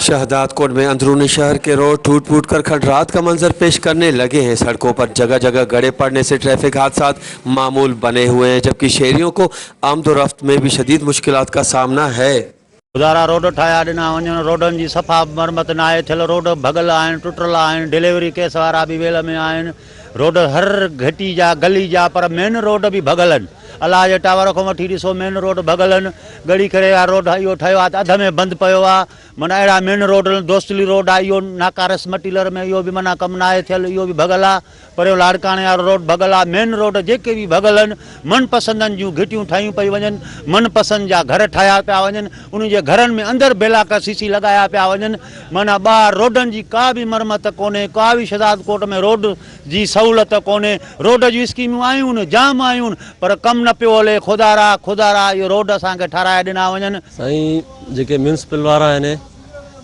शहदादकोट में अंदरूनी शहर के रोड टूट फूट कर खंडरात का मंजर पेश करने लगे हैं। सड़कों पर जगह जगह गड्ढे पड़ने से ट्रैफिक हादसा मामूल बने हुए हैं, जबकि शहरियों को आमदोरफ्त में भी शदीद मुश्किलात का सामना है। खुदारा रोड ठाहिया ॾिना वञनि, रोडनि जी सफ़ा मरमत न आहे थियल, रोड भॻल आहिनि, टुटल आहिनि, डिलीवरी केस वारा बि वेल में आहिनि। रोड हर घटी जा, गली जा, पर मेन रोड बि भॻल आहिनि। अलाह जे टावर खां वठी ॾिसो, मेन रोड भॻल आहिनि। ॻड़ी करे वारो रोड इहो ठहियो आहे त अध में बंदि पियो आहे। माना अहिड़ा मेन रोड, दोस्तली रोड आहे इहो नाकारस मटीलर में, इहो बि माना कमु न आहे थियल, इहो बि भॻल आहे। पर लाड़काणे वारो रोड भॻल आहे। मेन रोड जेके बि भॻल आहिनि, मन पसंदनि जूं घिटियूं ठाहियूं पई वञनि, मन पसंद जा घर ठाहिया पिया वञनि, उन्हनि जे घरनि में अंदरि बेलाक सीसी लॻाया पिया वञनि। माना ॿाहिरि रोडनि जी का बि मरमत कोन्हे, का बि शहदादकोट में रोड जी सहूलियत कोन्हे। रोड जूं स्कीमूं आयूं आहिनि, जाम आयूं आहिनि, पर कमु न पियो हले। खुदारा, खुदारा, इहो रोड असांखे ठाराए ॾिना वञनि। साईं, जेके म्यूनिसिपल वारा आहिनि,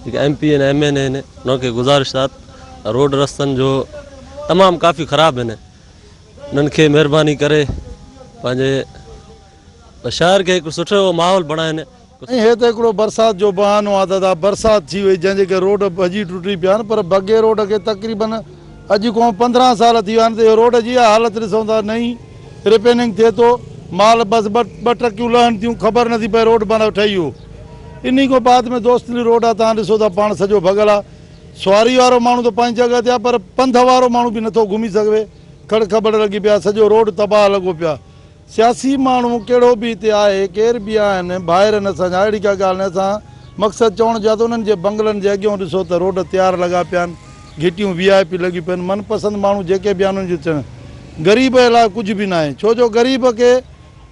जेके एम पी आहिनि, एम एन आहिनि, उन्हनि खे गुज़ारिश आहे, रोड रस्तनि जो तमामु काफ़ी ख़राबु आहिनि। उन्हनि खे महिरबानी करे पंहिंजे शहर खे हिकु सुठो माहौल बणाइनि। ऐं हे त हिकिड़ो बरसाति जो बहानो आहे दादा, बरसाति थी वई, जंहिंजे करे रोड भॼी टुटी पिया आहिनि। पर बगे रोड खे तक़रीबन अॼु खां 15 साल थी विया आहिनि त इहो रोड जी इहा हालत ॾिसूं था, नई रिपेयरिंग थिए थो, माल बसि ॿ ट्रकियूं लहनि थियूं, ख़बर नथी पए रोड माना ठही वियो। इन खां बाद में दोस्तली रोड आहे, तव्हां ॾिसो था पाण, सॼो भॻल आहे। सवारी वारो माण्हू त पंहिंजी जॻह ते आहे, पर पंध वारो माण्हू बि नथो घुमी सघे। खड़ खबड़ लॻी पिया, सॼो रोड तबाह लॻो पियो आहे। सियासी माण्हू कहिड़ो बि हिते आहे, केरु बि आहिनि, ॿाहिरि आहिनि असांजा, अहिड़ी का ॻाल्हि न। असां मक़सदु चवण जो आहे त उन्हनि जे बंगलनि जे अॻियां ॾिसो त रोड तयारु लॻा पिया आहिनि, घिटियूं वी I P लॻी पियूं आहिनि। मनपसंदि माण्हू जेके बि आहिनि उन्हनि जो चवणु, ग़रीब जे लाइ कुझु बि न आहे, छो जो ग़रीब खे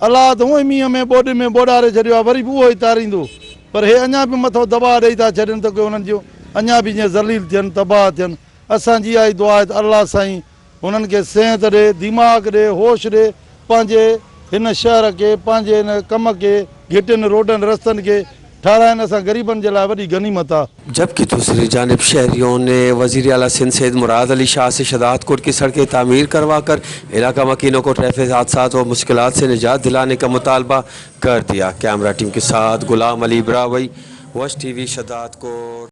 अलाह त हूअं ई मींहं में ॿोॾ में ॿोॾारे छॾियो आहे, वरी बि उहो ई तारींदो। पर हे अञा बि मथां दॿाउ ॾेई था छॾनि त कोई उन्हनि जो अञा बि जीअं ज़लील थियनि, तबाह थियनि। असांजी इहा ई दुआ आहे त अलाह साईं हुननि खे सिहत ॾे, दिमाग़ ॾे, होश ॾे, पंहिंजे हिन शहर खे, पंहिंजे हिन कम खे, घिटियुनि, रोडनि, रस्तनि खे ठाराइनि। असां ग़रीबनि जे लाइ वॾी गनीमत आहे। जबकि दूसरी जानब शहरियों ने वजीर अला सिंध सैयद मुराद अली शाह से शहदादकोट की सड़कें तामीर करवा कर इलाका मकीनों को ट्रैफिक हादसा व मुश्किलात से निजात दिलाने का मुतालबा कर दिया। कैमरा टीम के साथ गुलाम अली ब्रावई, वश टीवी, शहदादकोट।